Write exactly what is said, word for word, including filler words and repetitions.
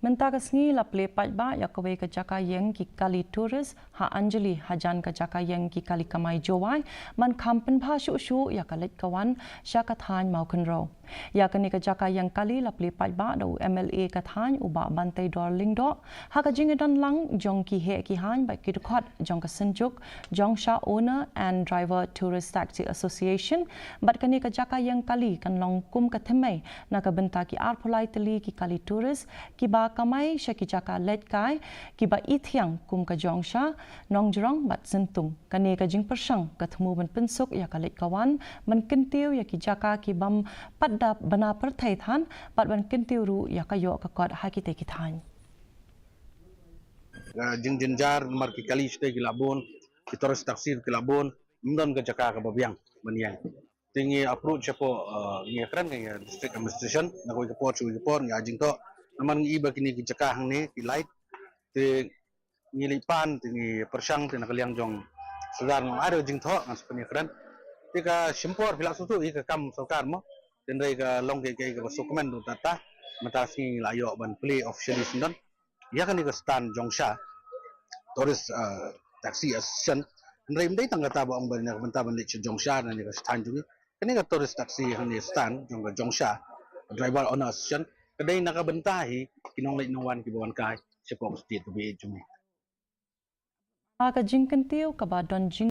Mynta ka sngi la plie paidbah ïa kawei ka jaka ïeng ki kali tourist ha Anjali hajan ka jaka ïeng ki kali kamai Jowai, man kham pynbha shuh shuh ïa ka leit ka wan sha ka thaiñ Mawkynrew. Ïa kane ka jaka ïeng kali la plie paidbah da u M L A ka thaiñ u Bah Banteidor Lyngdoh, ha ka jingïadon lang jong ki heh ki haiñ bad ki dkhot jong ka Synjuk Jongsha Owner and Driver Tourist Taxi Association, bad kane ka jaka ïeng kali kan long kum ka thymmei na ka bynta ki arphew lai tylli ki kali tourist kiba kamai sha ki jaka leit kai kiba ithiang kum ka Jongsha, Nongjrong bad Syntung. Kane ka jingpyrshang ka thmu ban pynsuk ïa ka leit ka wan, ban kyntiew ïa ki jaka ki bym pat da bna pyrthei than, bad ban kyntiew ruh ïa ka ïoh ka kot ha kitei ki thaiñ. Ka jingjynjar namar ki kali shatei ki la bun, ki tourist taxi ki la bun, ym don ka jaka kaba biang ban ïeng. Te ngi approach shapoh, uh, ngi kren ngi district administration, na kawei ka por sha kawei ka por ngi ai jingthoh. Namar ngi i ba kine ki jaka hangne ki light, te ngi leit pan, te ngi pyrshang, te na ka liang jong Sordar ngi ai jingthoh ngan sa pynïakren. Te ka shim por phi lah sngewthuh ïa ka kam sorkar mo. Te hynrei ka long kaei kaei kaba sngewkmen ruh, tata mynta sngi ngi la ïoh ban plie officially syndon ïa kane ka stand Jongsha Tourist, uh, Taxi Association. Hynrei ym dei tang kata ba ong ba na ka bynta ban leit sha Jongsha na ka thaiñ jong ngi. Kane ka tourist taxi hangne, stand jong ka Jongsha Driver Owner Association, ka dei na ka bynta hi ki nongleit nongwan kiba wan kai shapoh ka state kaba ïeit jong ngi. Ha ka jingkyntiew kaba don jing